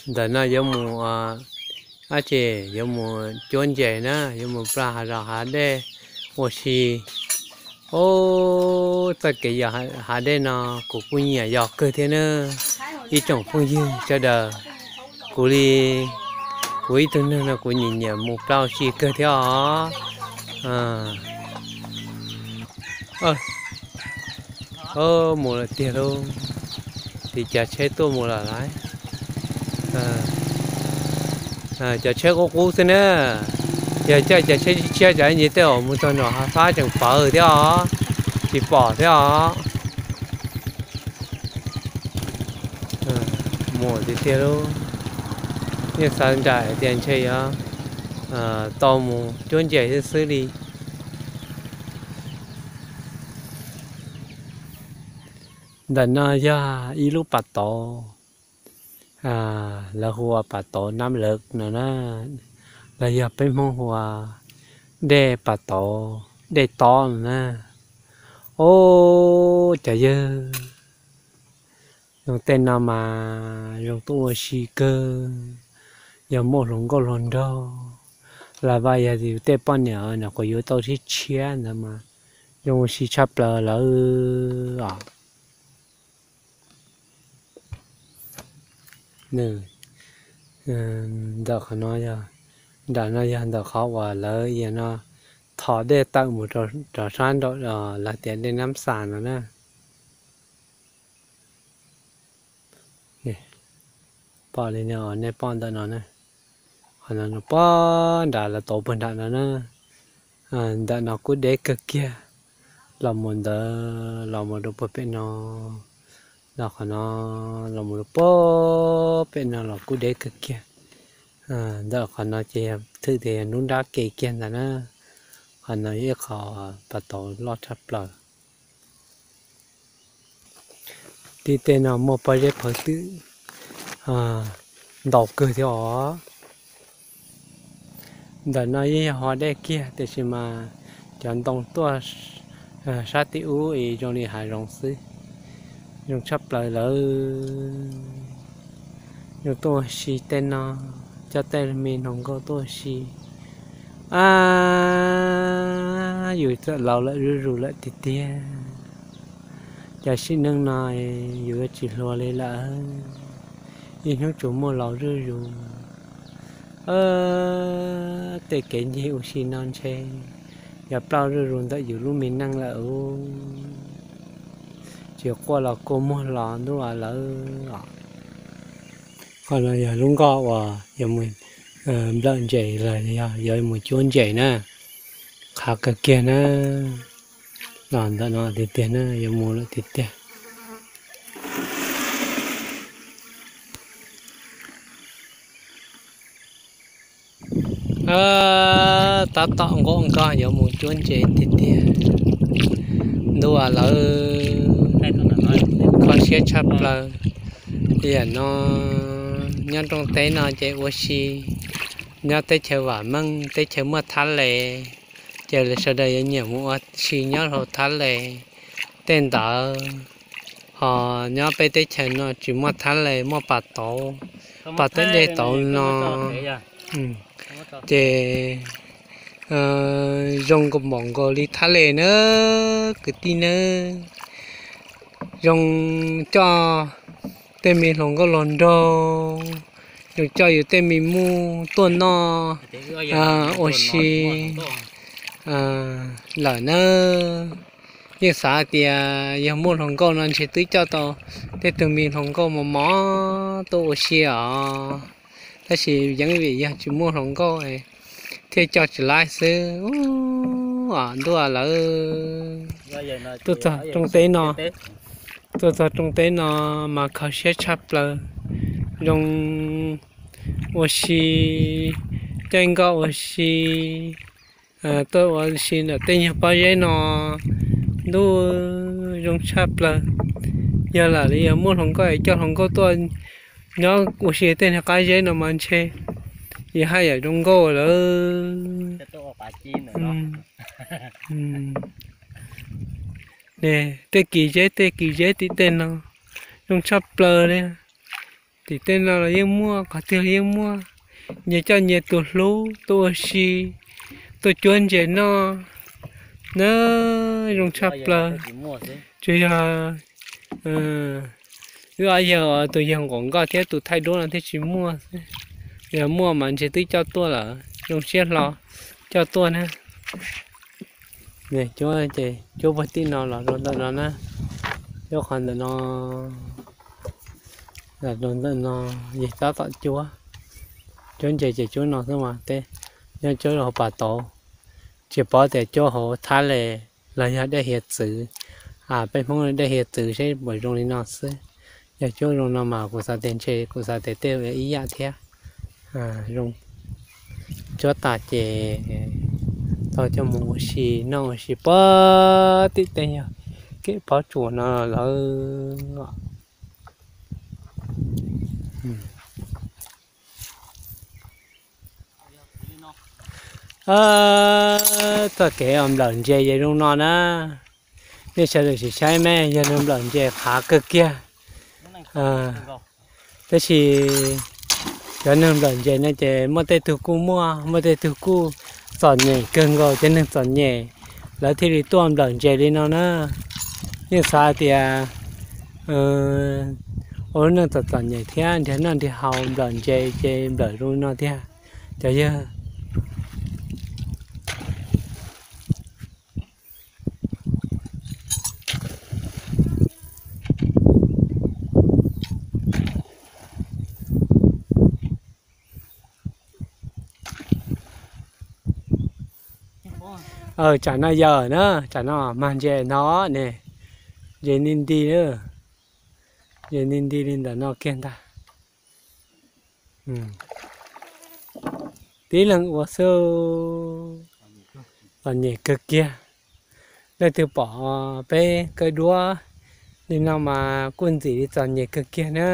Ntawm no yuav mus, dab tsi, yuav mus cuab ntses na, yuav mus plaj hav zos hav dej ua si. Ub, txoj kev yos hav dej no kuv kuj nyiam yos kawg thiab na, ib tsoom phooj ywg sawv daws. Kuv li, kuv ib tug neeg no kuv nyiam nyiam mus plaj ua si kawg thiab os. Mus lawm tiag lauj. Tim cav tsheb tuaj mus lawm lauj. Cov tsheb qub qub xwb na. Yog caij cov tsheb tshiab tshiab cov nce tej uas mus txog nram hav fab tseem pawv thiab os, tsis pom thiab os. Mus tiag tiag lauj. Yeej xav ntshe tias ntshe yuav tau mus cuab ntses xwb xwb li. Ntawm no yog ib lub pas tauv, lawv hu ua pas tauv Nab Lawv no na, los yog peb Hmoob hu ua dej pas tauv, dej tob no na. Ub, cov yawg, zoo tej no mas zoo tuaj ua si kawg. Yog muaj hluas nkauj hluas nraug los vaj yog yus tej poj niam nyuam qhuav yuav tau tshiab tshiab ntawd mas zoo ua si tshaj plaws lawm os. Ntawm qhov no yog, nram no yog ntawm qhov uas lawv no thom dej tawm mus rau sab nraum lawv tias dej Nab Xas no na. Pom li no, nej pom ntawm no na, qhov no pog nram lawv tauv puag nram no na. Ntawm no kuj deb kawg kiag, los mus ntawd los mus rau puag pem no, los qhov no los mus rau puag pem no los kuj deb kawg kiag. Ntawm qhov no ces thwm tias yog nruab nrab ke kiag ntag na. Qhov no yog ib qho pas tauv loj tshaj plaws. Tim tej no muaj pob zeb phawv twm ntau kawg thiab os. Ntawm no yeej yog ho dej kiag tiam sis mas cov ntoo tuaj sab tim ub es zoo li hav zoov xwb. Zoo tshaj plaws lawm. Zoo tuaj ua si tej no, coj tej me hluas nkauj tuaj ua si. A, yus txawm laus lawm zuj zus lawm tiag tiag. Cov sim neej no yus yuav tsis hluas li lawm, ib hnub tsuas muaj laus zuj zus. Tej kev ncig ua si no ntshe yuav ploj zuj zus ntawm yus lub me neej lawm. Tsis quaj los kua muag los ntuj lawm os. Qhov no yog lub nkoj uas yuav mus nplawm ntses los yog yuav mus cuab ntses na. Qhav kawg kiag na. Los ntawm no tiag tiag na, yuav mus lawm tiag tiag. Tab tom nquam nkoj yuav mus cuab ntses tiag tiag. Ntuj lawm, kho siab tshaj plaws. Yam no nyob nroog teb no ces ua si, nyob teb chaws vam meej teb chaws muaj thab les, ces sawv daws yuav nyiam mus ua si nyob hauv thab les. Tej ntawd ho nyob peb teb chaws no tsis muaj thab les, muaj pas tauv, pas teb dej tauv no. Ces zoo nkaus npaum nkaus li thab les na kwv tij nawb. Zoo coj tej me hluas nkauj hluas nraug, zoo coj yus tej me muj tuaj noj ua si lawm na. Yeej xav tias yog muaj hluas nkauj no ntshe twb coj tau tej tug me hluas nkauj mos mos tuaj ua si os. Tab sis yeej vim yog tsis muaj hluas nkauj thiaj coj tsis laib xwb. Ntuj lawm, tuaj txog rooj teb no, tuaj txog rooj teb no mas kho siab tshaj plaws. Zoo ua si, caij nkoj ua si, tuaj ua si ntawm tej nyuag pob zeb no, ntuj zoo tshaj plaws. Yog lam li yog muaj hluas nkauj es coj hluas nkauj tuaj nyob ua si tej niag qab zeb no mas ntshe yog haj yam zoo nkauj lawm. Tej kis zeb tej kis zeb tim tej no zoo tshaj plaws li. Tim tej no los yeej muaj, qhov twg los yeej muaj. Nyias coj nyias tus hlub tuaj ua si, tuaj cuab ntses noj na, zoo tshaj plaws. Tsuas yog wb ob yawg, tus yawg nquam nkoj thiab tus thaij duab no thiaj tsis muaj xwb. Yog muaj mas ntshe twb coj tuaj lawm, zoo siab hlo coj tuaj na. Cuab ces cuab puag tim no los rau ntawm no na, cuab qhov ntawm no, rau ntawm no, yog tab tom cuab, cuab ntses ces cuab no xwb mas tej, nyob cuab hauv pas tauv, tsis paub tias cuab hauv thab les los yog dej hiav txwv, peb Hmoob dej hiav txwv seb puas zoo li no xwb. Yog cuab zoo no mas kuv xav tias ntshe kuv xav tias tej ib yam thiab. Zoo, cuab tas ces tau coj mus ua si noj ua si puag tim tej yog kev pob tsuas no lawm. Txoj kev nplawm ntses ces zoo no na. Nej sawv daws sim saib me, yog neeg nplawm ntses qhav kawg kiag. Tab sis cov neeg nplawm ntses no ces muaj tej tug kuj muaj, muaj tej tug kuj txom nyem kawg nkaus. Cov neeg txom nyem lawv thiaj li tuaj nplawm ntses li no na. Yeej xav tias ua lub neej txom txom nyem thiab nrhiav noj nrhiav haus nplawm ntses ces nplawm zoo li no tiag. Cov yawg Tsam no yawm na, tsam no mag ntses no ne, ntses nti nti, ntses nti nti li ntawm no kiag ntag. Tib leeg ua xwb, txom nyem kawg kiag. Leej twg pom peb kaw duab li no mas kuj ntxim li txom nyem kawg kiag na.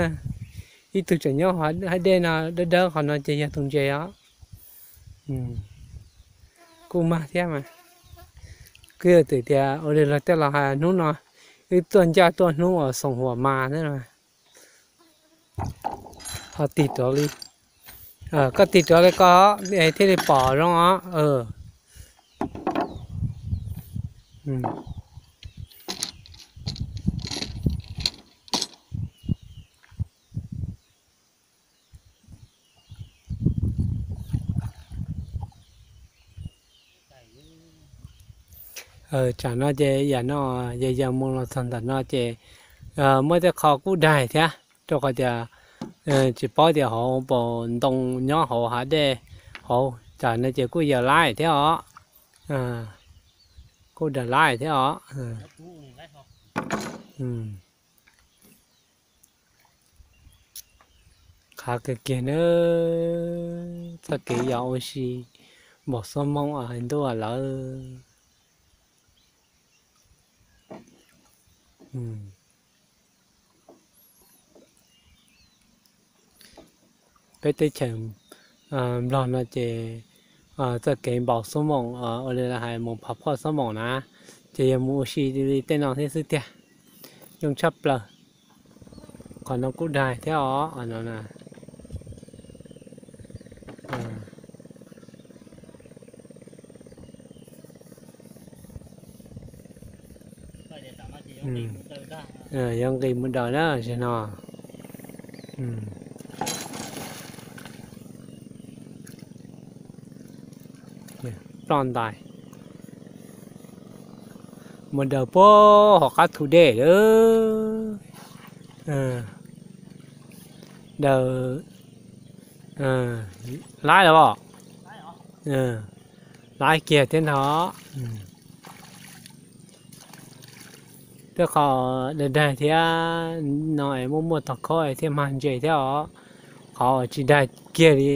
Ib tug tseem nyob hauv dej no dawb dawb qhov no ces yog tus ntses os. Kuj mag thiab mas. Kuj yog twm tias ua li luag tej laus hais hnub no wb tuaj ncaj tuaj hnub uas xoom huam mas xwb. Ho tig rov li, koj tig rov li koj thiaj li pom zoo os. Tsam no ces yam no, yog yog mus los txog ntawm no ces muaj tej qho kuj daig thiab, rau qhov tias tsis paub tias hauv paus ntoo nyob hauv hav dej hauv. Tsam no ces kuj yog laij thiab os, kuj daws laij thiab os. Qhav kawg kiag na, txoj kev yos ua si npaum xuab mooj hais ntuj lawm. Peb teb chaws Nplog no ces txoj kev npaum xuab moom ua li hais mus phov phoj xuab moom na, ces yog mus ua si li tej no thiab xwb tiag. Zoo tshaj plaws. Qhov no kuj daig thiab os. Yuav nqis mus daws na, zaum no. Ploj ntais mus daws puag hauv qab thu dej lawm. Daws laib los, laib kiag thiab ntag. Tej qho daig daig thiab no es muaj muaj tog khob thiaj mag ntses thiab os. Qhov uas tsis daig kiag li,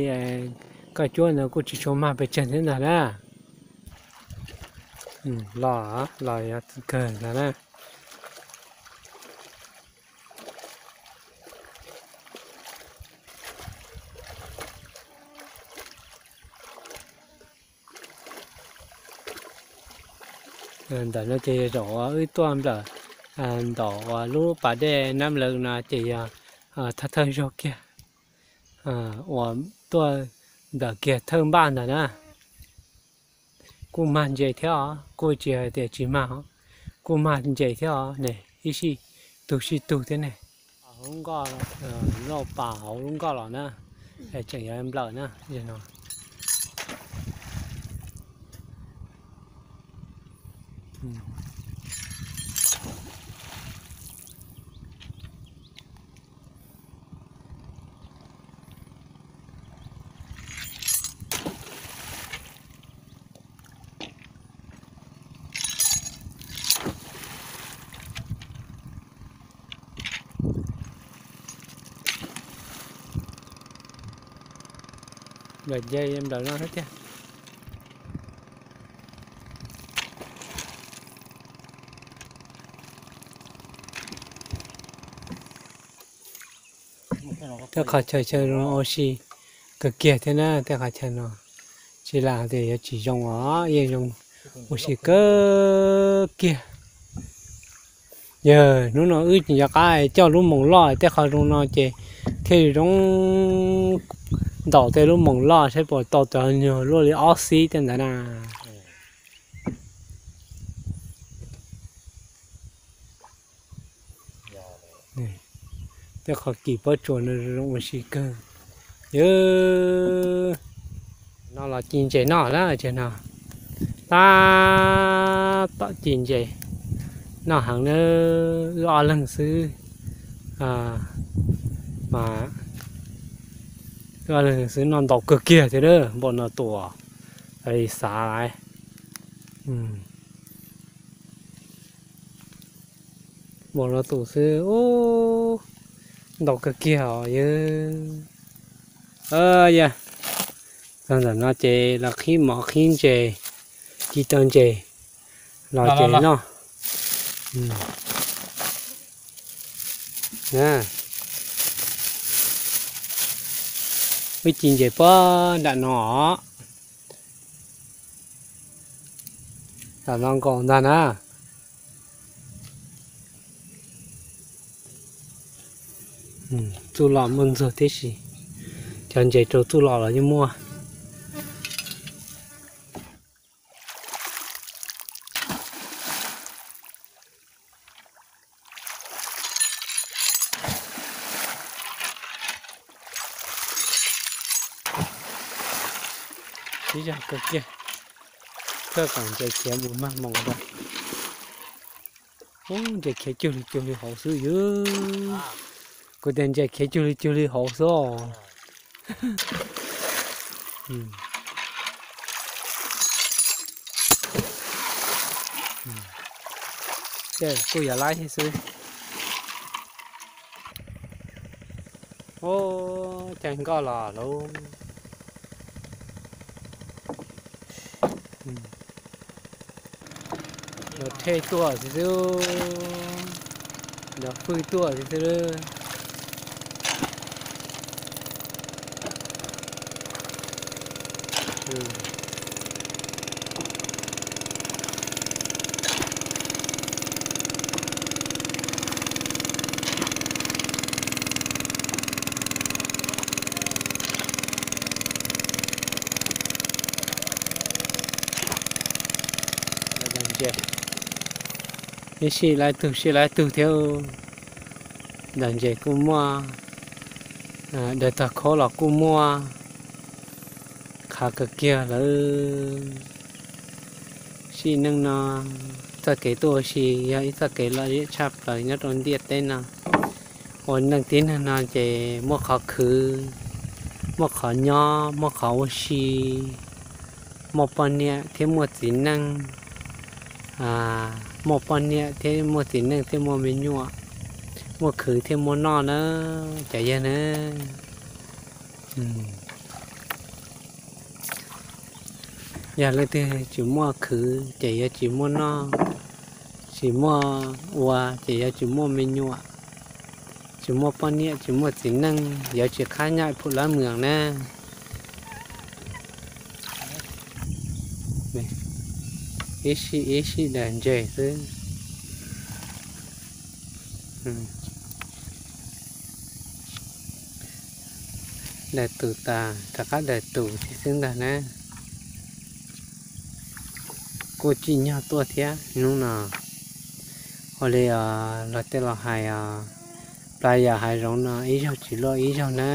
koj cuab ntawd kuj tsis tshua mag pes tsawg thiab ntag na. Los, los yog kawg ntag na. Ntawm no ces zaum wb tuaj nplawm ntawm uas lub pas dej Nab Lawm no ces yog thawj thawj zaug kiag. uas tuaj nplawm kiag thawj npaj ntawd na. Kuj mag ntses thiab os, kuj tsis hais tias tsis mag os, kuj mag ntses thiab os ne, ib sij tug sij tug thiab ne. Lub nkoj, lub pas hauv lub nkoj los na, tseem yuav nplawm na no. Nplawm nce nplawm no thiab tiag. Tej qhov chaw chaw zoo ua si kawg kiag thiab na, tej qhov chaw no tsis lam hais tias yuav tsis zoo os, yeej zoo ua si kawg kiag. Yog hnub no wb tsis nco qab coj lub moos loj tej qhov zoo no ces thiaj li zoo ntaus tej lub moos loj saib puas tau cov nyuag luaj li ob xib tej ntawd na. Tej qhov kis pob tsuas no zoo ua si kawg. Yog no los ci ntses noj na, ces no tab tom ci ntses noj heev na, wb ob leeg xwb mas, wb ob leeg xwb noj ntau kawg kiag thiab, npaum no tus li xav lawm. Npaum no tus xwb, ntau kawg kiag os yog. Yog txog ntawm no ces los qhib mov qhib ntses, ci tau ntses los ces noj. Wb ci ntses puag nram no os. Tam no nkaus ntag na. Txuj lom muaj ntxuag tib si, cov ntses rau txuj lom los yeej muaj. Ib zag kawg kiag, koj kom ntses khiav mus mag moos ntag. Ub, ntses khiav cuag li cuag li hauv xwb yog. Kuv tias ntses khiav cuag li cuag li hauv xwb os. Kuj yog laib thiab xwb. Ub, caij nkoj los lauj. Los thej tuaj xwb xwb, los fwj tuaj xwb xwb. Ib sij laib tug sij laib tug thiab. Daws ntses kuj muaj, daws tog khaub los kuj muaj, qhav kawg kiag lawm. Sim neej no txoj kev tuaj ua si yog ib txoj kev lom zem tshaj plaws nyob rau ntiaj teb no. Ua neej tib neeg no ces muaj qhov khwv, muaj qhov nyob, muaj qhov ua si, muaj poj niam thiab muaj txiv neej, muaj poj niam thiab muaj txiv neej thiaj muaj me nyuam, muaj khwv thiaj muaj noj na, cov yawg na. Yog leej twg tsis muaj khwv ces yuav tsis muaj noj, tsis muaj ua ces yuav tsis muaj me nyuam, tsis muaj poj niam tsis muaj txiv neej yuav tsis qab nyob phum lab moos na. Ib sij ib sij daws ntses xwb. Daws tus tas rov qab daws tus thiab xwb ntag na. Kuj tsim nyog tuaj thiab hnub no. Ua li los tej laus hais os, plab yam hav zoov no ib zaug tsis luaj ib zaug na.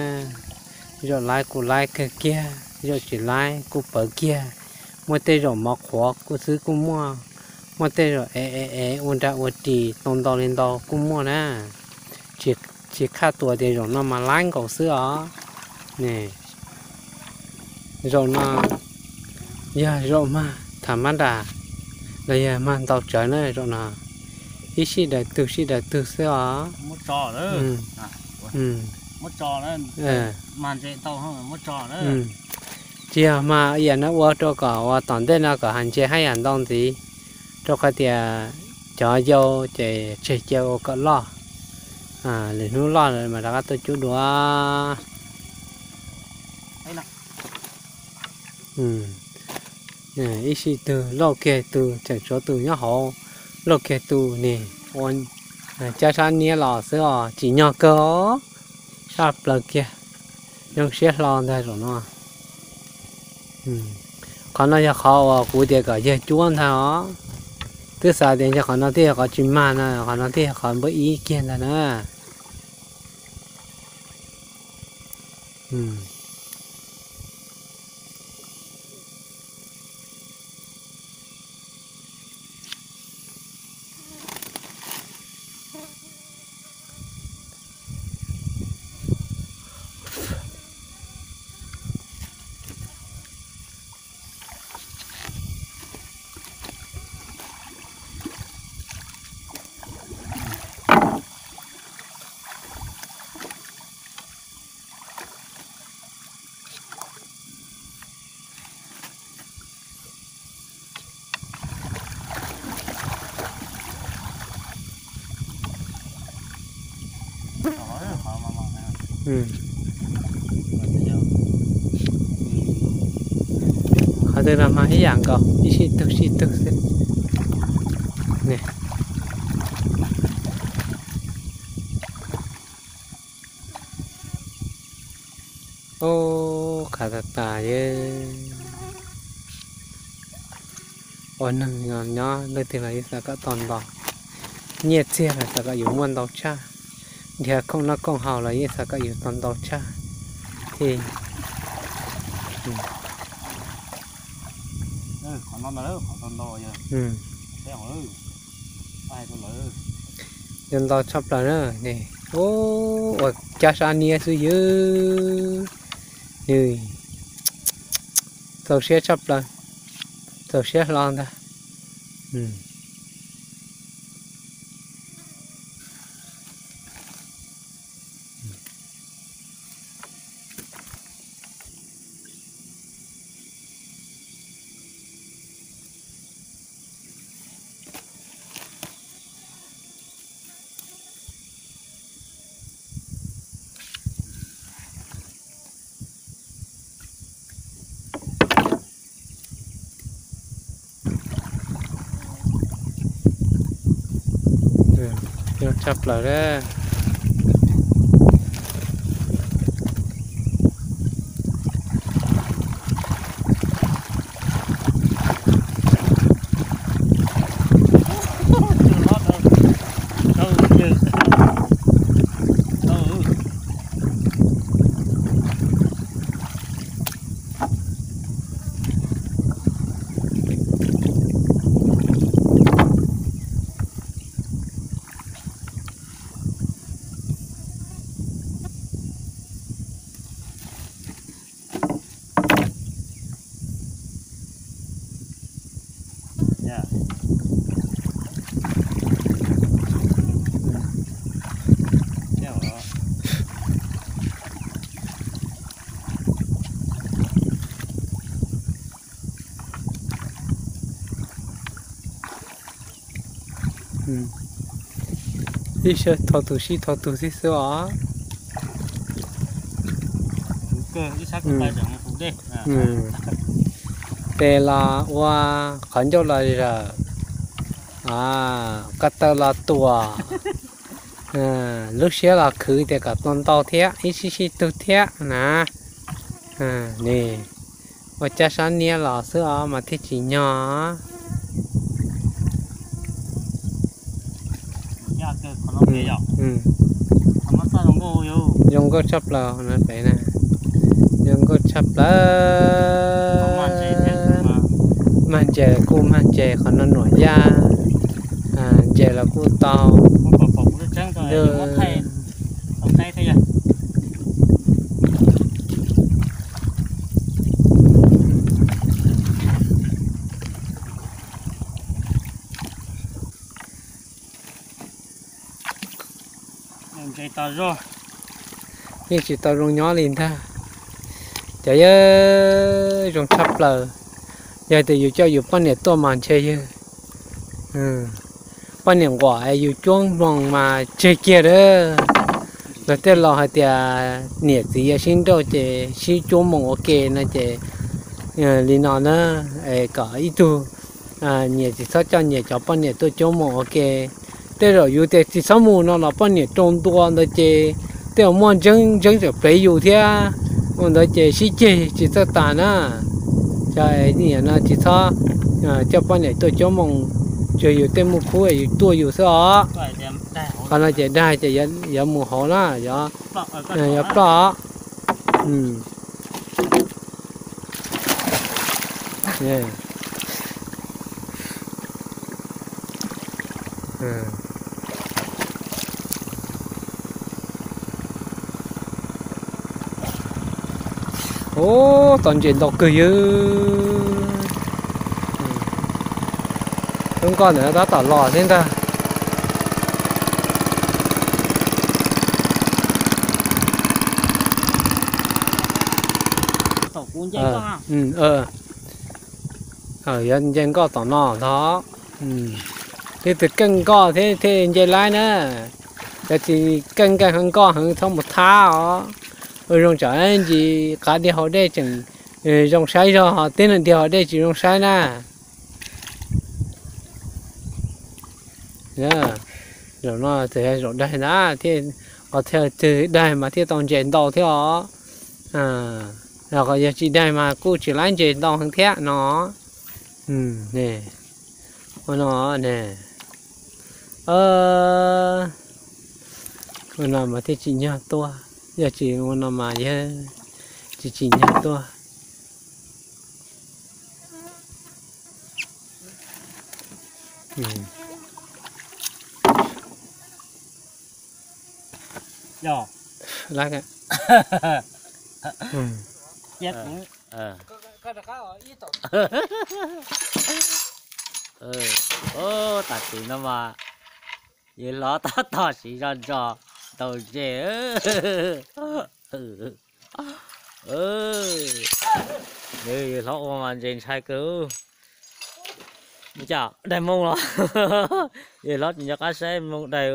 Zaum laib kuj laib kawg kiag, zaum tsis laib kuj pawv kiag. Muaj tej zaum mov qhuav kuj xwb kuj muaj, muaj tej zaum ev ev ev ua nra ua ris tau ntau li ntau kuj muaj na. Tsis, tsis qhaj tuas tias zaum no mas laib nkaus xwb os. Zaum no yog zaum mag tham mab nras los yog mag ntau tsawv na zaum no. Ib sij daws tug sij daws tug xwb os. Tsis yog mag ib yam no ua rau kom uas tom ntej no kom hav ntse haj yam ntau ntxiv, rau qhov tias cov yau ces tseg cia ua kom loj, lwm hnub loj lawm mas rov qab tuaj cub dua. Ib sij tug lauj kiag tug, tseem tshuav tus nyob hauv lauj kiag tus ne, ua cab sab niab los xwb os, tsim nyog kawg os, sab plaws kiag, zoo siab hlo ntag zaum no. Qhov no yog qhov uas kuv tias kom yawg cuab ntag os. Twb xav tias yog qhov no thiaj yog qhov tsis mag no, qhov no thiaj yog qhov npawb ib kiag ntag na. Qhov twg los mas ib yam nkaus, ib sij tug sij tug xwb. Ub, qhav tas tas yawg. Ua neeg nyob leej twg los yeej xav kom tau ntau, nyiaj txiag los xav kom yus muaj ntau tshaj, nrhiav khoom noj khoom haus los yeej xav kom yus tau ntau tshaj thiab. Yuav ntau tshaj plaws na. Ub, ua cab sab niab xwb yawg. Nws txaus siab tshaj plaws, txaus siab hlo ntag. Tshaj plaws. Ib sab thau tus sib thau tus xib xwb os. Tes los ua qhov ncauj los zawm, ko taw los tuam, lub siab los khwv tias kom tau ntau thiab ib sij sij tug thiab na. Nis, ua cab sab niab los xwb os mas thiaj tsis nyog. Zoo nkauj tshaj plaws no pem na. Zoo nkauj tshaj plaws. Mag ntses kuj mag ntses qhov no nuam yaj, ntses los kuj tau. Yeej tsis tau zoo nyob li ntag. Cov yawg, zoo tshaj plaws. Yog tias yus coj yus poj niam tuaj mas ntshe yawg, poj niam nquam yus cuab moos mas tseg kiag lawm. Luag tej laus hais tias niam txiv yuav sib nrauj ces sib cuab moos ua ke no ces li no na, es kom ib tug nyias tsis txhob coj nyias cov poj niam tuaj cuab moos ua ke. Tej zaum yus tias tsis txhob mus no los poj niam rau ntua ntawd ces tej zaum muaj ntseeb ntseeb tseem plev yus thiab. Ua ntawd ces sib ceg tsis txawj tas na. Cov no tsis txhob coj poj niam tuaj cuab moos, tsuas yus tej muaj khub yus tuaj yus xwb os. Qhov no ces daig ces yuav mus hauv na, yuav ploj. Ub, tau ntses ntau kawg yawg. Lub nkoj ntawm no tab tom los thiab ntag. Yuav nce nkoj tom no ntag. Leej twg keej nkoj thiab thiaj nce laib na. Cov tsis keej nkeeg heev nkoj heev txhob mus thab os. Ua zoo tsam ntsis qav dhia haus dej tseem zoo saib zog, tib neeg dhia haus dej tsis zoo saib na. Zaum no txawm yog zaum daig ntag thiab, qhov twg daig mas thiaj tau ntses ntau thiab os. Yog tsis daig mas kuj tsis laib ntses ntau heev thiab no. Ua no ne, ua no mas thiaj tsim nyog tuaj, yog tsis ua no mas yog tsis tsim nyog tuaj. Tam sim no mas yawg hlob tab tom siv zog ntsaws ntaus ntses. Yawg hlob ua mas ntses ntshai kawg. Cas daig moo los? Yawg hlob tsis nco qab saib moo daig.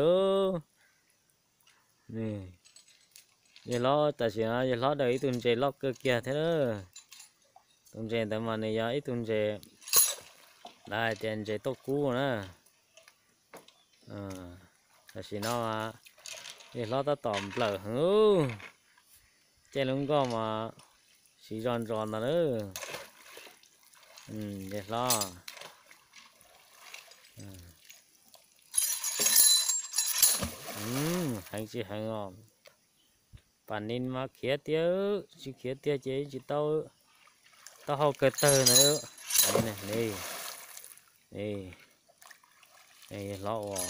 Yawg hlob tam sim no yawg hlob daws ib tug ntses loj kawg kiag thiab. Tus ntses ntawd mas nws yog ib tug ntses, lawv hais tias ntses tuaj kub na. Tam sim no yawg hlob tab tom nplawm heev, caij lub nkoj mas siv zog ntsos ntag na. Yawg hlob, heev tsis heev os. Pas nis mas khiav tiag, tsis khiav tiag ces tsis tau, tau hau kawg tawg na. Yawg hlob ua,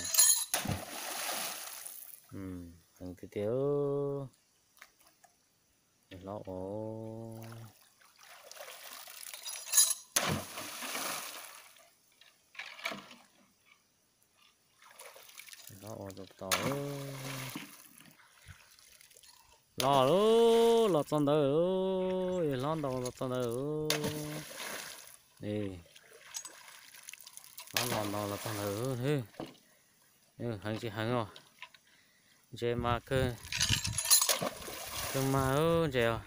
heev tiag tiag. Yawg hlob ua, yawg hlob ua tos tos. Los lauj, los txog ntawd, yawg hlob ntaus los txog ntawd. Hlob los ntaus los txog ntawd. Heev tsis heev os. Ntses mas kawg, kawg mag ntses os.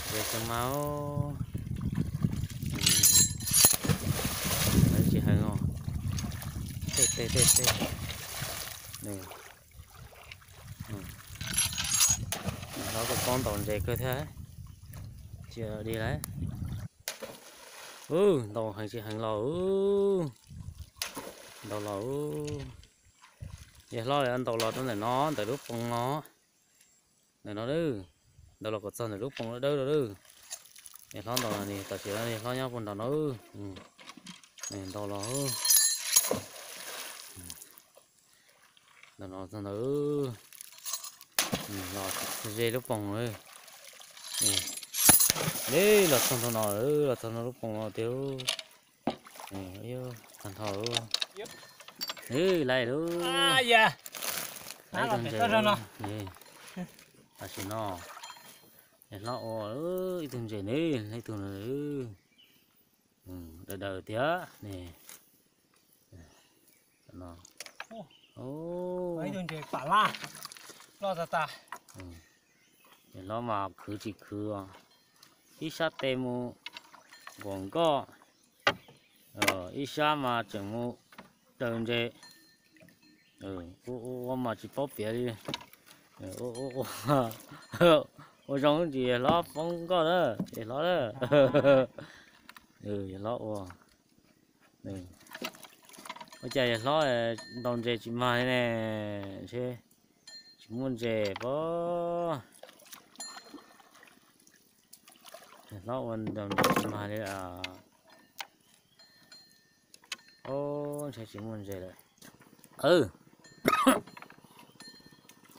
Ntses kawg mag. Heev tsis heev os. Tej tej tej tej. Hlob Koj pob ntaus ntses kawg thiab. Tsis dig lawm. U, ntaus heev tsis heev los. Ntaus los. Yawg hlob ntaus los rau ntawm no, ntawm lub poos no. Ntawm no, ntaus los kom txog ntawm lub poos dawb dawb no. Yawg hlob ntaus los ni, tam sim no yawg hlob nyob puag nram no. Ntaus los. Ntawm no txog ntawd, los ze lub poos. Li los txog ntua no, los txog ntua lub poos no tiag. Tag nrho. Lawv ib tug ntses. Tam sim no, hlob ua ib tug ntses ne, ib tug daws daws tiag ne. Ib tug ntses pam laj loj tas tas. Hlob mas khwv tsis khwv, ib sab tes mus nkuam nkoj, ib sab mas tseem mus daws ntses. Ua ua mas tsis paub piav li. Ua zoo tsis hlob poob nkoj na, es hlob na. Hlob ua, ua cas yawg hlob ntaus ntses tsis mag li ne? Ntshe tsis muaj ntses pob. Yawg hlob ua ntaus ntses tsis mag li. Ntshe tsis muaj ntses lawm.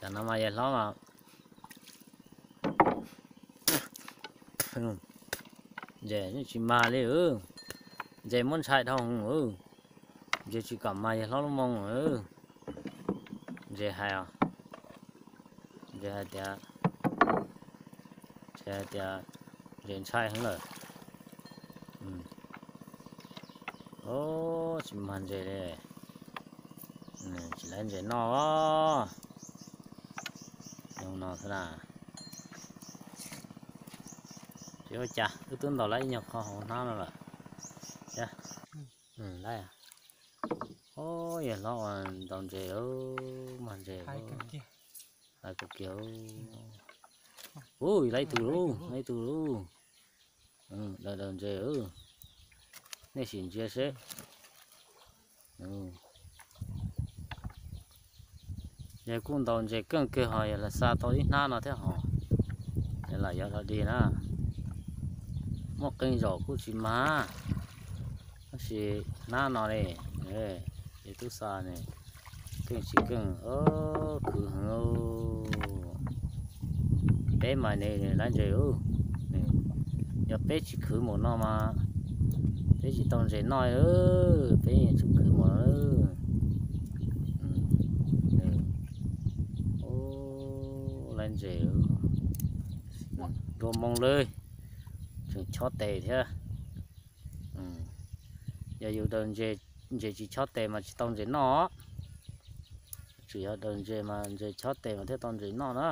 Tam no mas yawg hlob mas ntses tsis mag li. Ntses muab ntshai dhau hwv. Ntses tsis kam mag yawg hlob lub moo. Ntses hais, ntses hais tias, ntses hais tias ntses ntshai heev lawm. Tsis mag ntses li. Tsis laiv ntses noj. Zoo no xwb na. Tsis ua cas, wb twb ntaus lawm ib nyuag qho hauv hnab no lawm. Laiv. Yawg hlob ua ntaus ntses, mag ntses, hais kawg kiag. Ub, laiv ib tug lauj, laiv ib tug lauj. Daws daws ntses, nej sim ntsia seb. Yawg kuj ntaus ntses keej kawg hos yawg lam xa tau ib hnab no thiab hos. Yawg lam yog dog dig na. Muaj qee zaum kuj tsis mag, tab sis hnab no ne, yawg tub xa ne, keej tsis keej, khwv heev. Peb mas ne laiv ntses, yog peb tsis khwv mus no mas peb tsis tau ntses noj, peb tsis khwv mus no. Laiv ntses, dua moo li, tseem chob tes thiab. Yog yus daws ntses tsis chob tes mas tsis tau ntses noj. Tseem yog daws ntses mas ntses chob tes mas thiaj tau ntses noj na.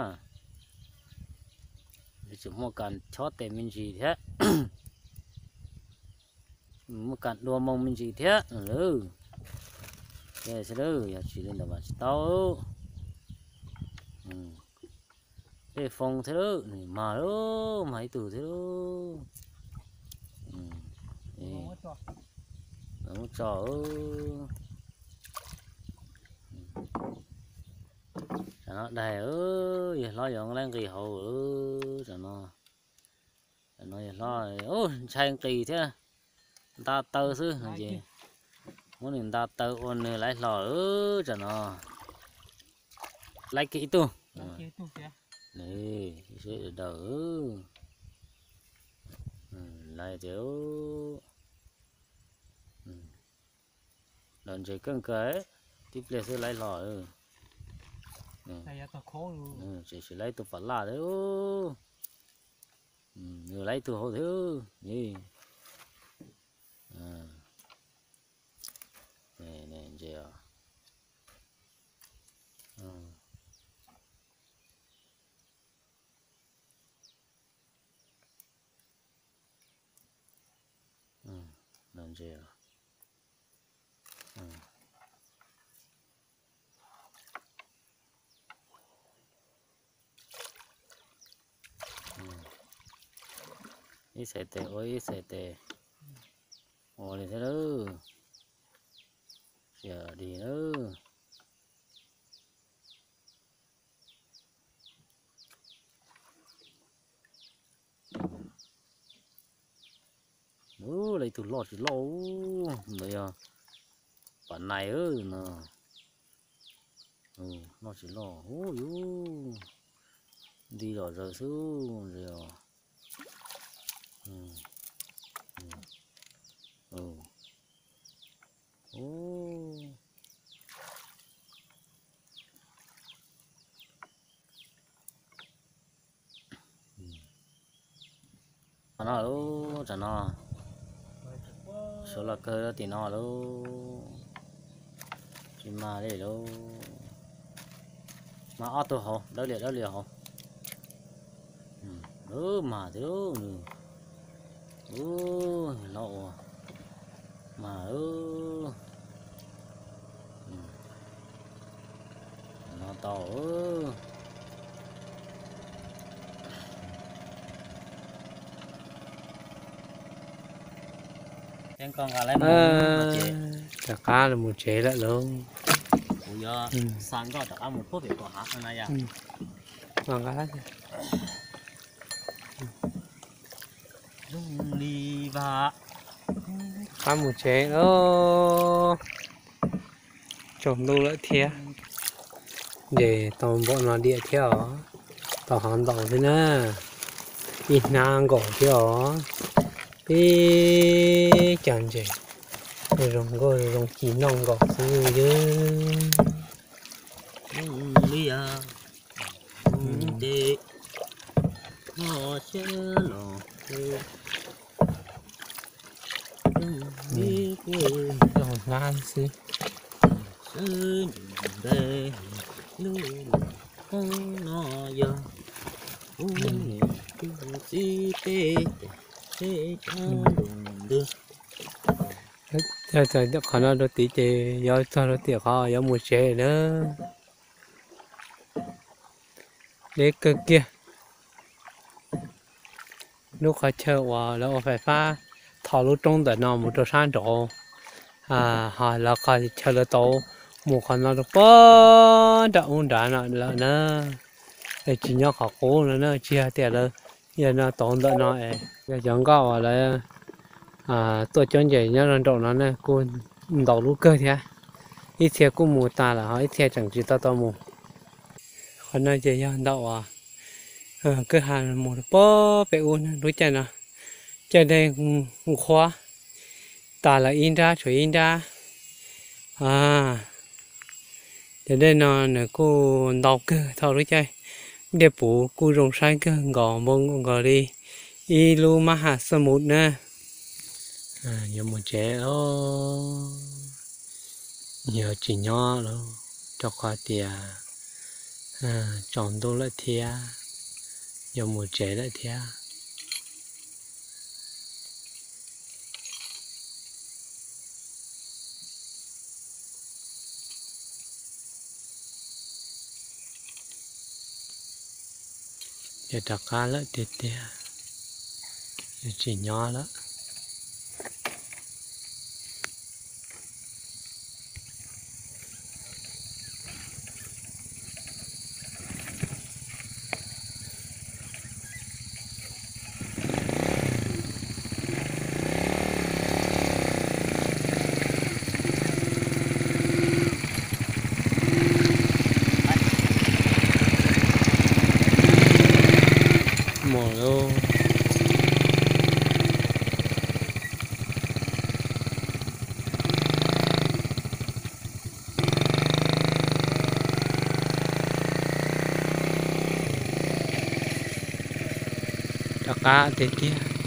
Tseem muaj kas chob tes me ntsis thiab, muaj kas dua moo me ntsis thiab lawm. Xwb lawm, yog tsis li ntawd mas tsis tau. Tej foo thiab lawm, nws mag lawm, mag ib tug thiab lawm. Muab tso. Tam no daig, yawg hlob yuav laiv nqis hauv. Tam no, tam no yawg hlob ntshai nqis thiab, nta taw xwb ces muab nws nta taw ua nws laiv hlo tam no. Laiv kiag ib tug. Seb daws, laiv tias daws ntses keej kawg, tib pliag xwb laiv hlo. Tseem sim laiv tus pam laj thiab, nws laiv tus hauv thiab. Ntses, ntses. Ib txhais tes ua ib txhais tes ua li thiab lawm. Sia dig lawm. Ub, lawv ib tug loj tsis loj, ntawd yog pam nais no. Loj tsis loj, ub, yus nti los zaws xwb os. No lub, tam no suav los kawg tim no lub, tsis mag li lub. Mag ob tug hauv, dawb liam dawb liam hauv. Lub mag tiag lub, lub los ua mag lub. No tau. Rov qab los mus tsev lawm lauj. Qab mus tsev lauj. Tsaus ntuj lawm thiab. Ces tau npaum no diam thiab os. Tau hov ntaus thiab na. Ib hnab nkaus thiab os. Peb cov ntses zoo nkauj zoo ci noj nkaus xwb yog. Hnab xwb. Qhov no rau tid ces yuav txog rau tiam qhov yuav mus tsev na. Deb kawg kiag. Lub qhov chaw uas lawv ua fais fab tho lub roob ntawm no mus rau sab nraud, ho lawv qhov chaw lawv tau mus qhov no rau pog nram ub nrad no lawm na. Es tsis nyob qhov qub no na, tsis yog tias lawv yog no tau ntawm no es yog cov nkoj uas lawv tuaj coob ntses nyob rau nraum no na kuj ntau lub kawg thiab. Ib txhia kuj mus tas lawm ho ib txhia tseem tsis tau tau mus. Qhov no ces yog ntawm uas kwj ha mus rau pog pem ub na, lub caij no caij dej nqhuab tas lawm ib nrab tshuav ib nrab. Cov dej no nws kuj ntau kawg thaum lub caij dej puv kuj zoo saib kawg nkaus npau nkaus li ib lub mab ham xaj mus na. Yuav mus tsev, yuav tsis nyob lawm, rau qhov tias tsaus ntuj lawm thiab, yuav mus tsev lawm thiab. Ces rov qab lawm tiag tiag, tsis nyob lawm. Mus lauj. Rov qab tiag tiag.